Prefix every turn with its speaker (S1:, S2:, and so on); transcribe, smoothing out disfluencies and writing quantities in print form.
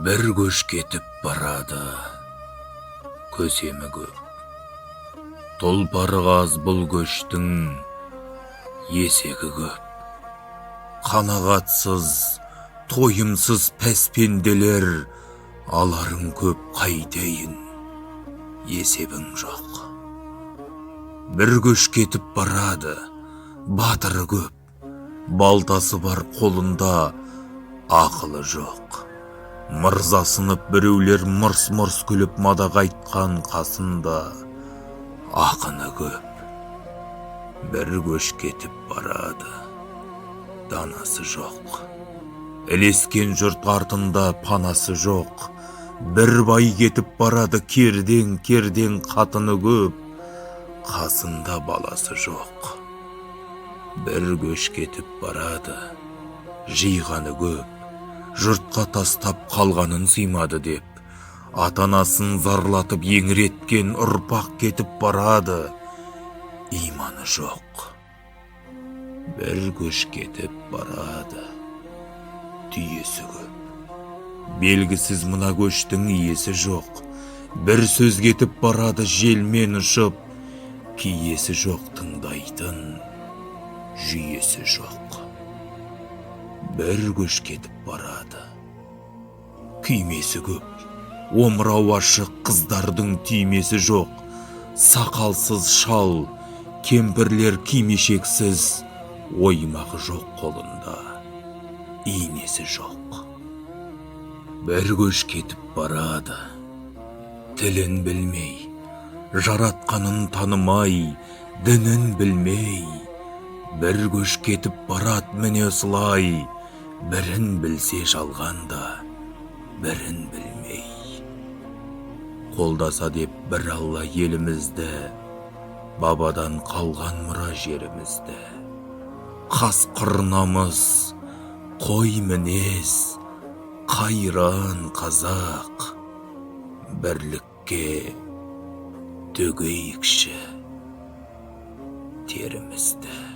S1: Бір көш кетіп барады, көсемі көп. Тұлпары аз бұл көштің, есегі көп. Қанағатсыз, тойымсыз пәс пенделер, аларың көп, қайтейін, есебің жоқ. Бір көш кетіп барады, батыры көп. Балтасы бар қолында, ақылы жоқ. Мырзасынып біреулер мырс-мырс күліп мадақ айтқан қасында ақыны көп. Бір көш кетіп барады, данасы жоқ. Ілескен жұрт артында панасы жоқ. Бір бай кетіп барады, кердең-кердең қатыны көп, қасында баласы жоқ. Бір көш кетіп барады, жиғаны көп, жұртқа тастап қалғанын сыймады деп, ата-анасын зарлатып еңіреткен ұрпақ кетіп барады, иманы жоқ. Бір көш кетіп барады, түйесі көп. Белгісіз мына көштің иесі жоқ. Бір сөз кетіп барады желмен ұшып, киесі жоқ, тыңдайтын жүйесі жоқ. Бір көш кетіп барады, күймесі көп. Омырауы ашық қыздардың түймесі жоқ. Сақалсыз шал, кемпірлер кимешексіз, оймағы жоқ қолында, инесі жоқ. Бір көш кетіп барады, тілін білмей, жаратқанын танымай, дінін білмей. Бір көш кетіп барады міне осылай, бірін білсе жалғанда, бірін білмей. Қолдаса деп бір Алла елімізді, бабадан қалған мұра жерімізді. Қасқыр намыс, қой мінез, қайран қазақ, бірлікке төгейікші терімізді.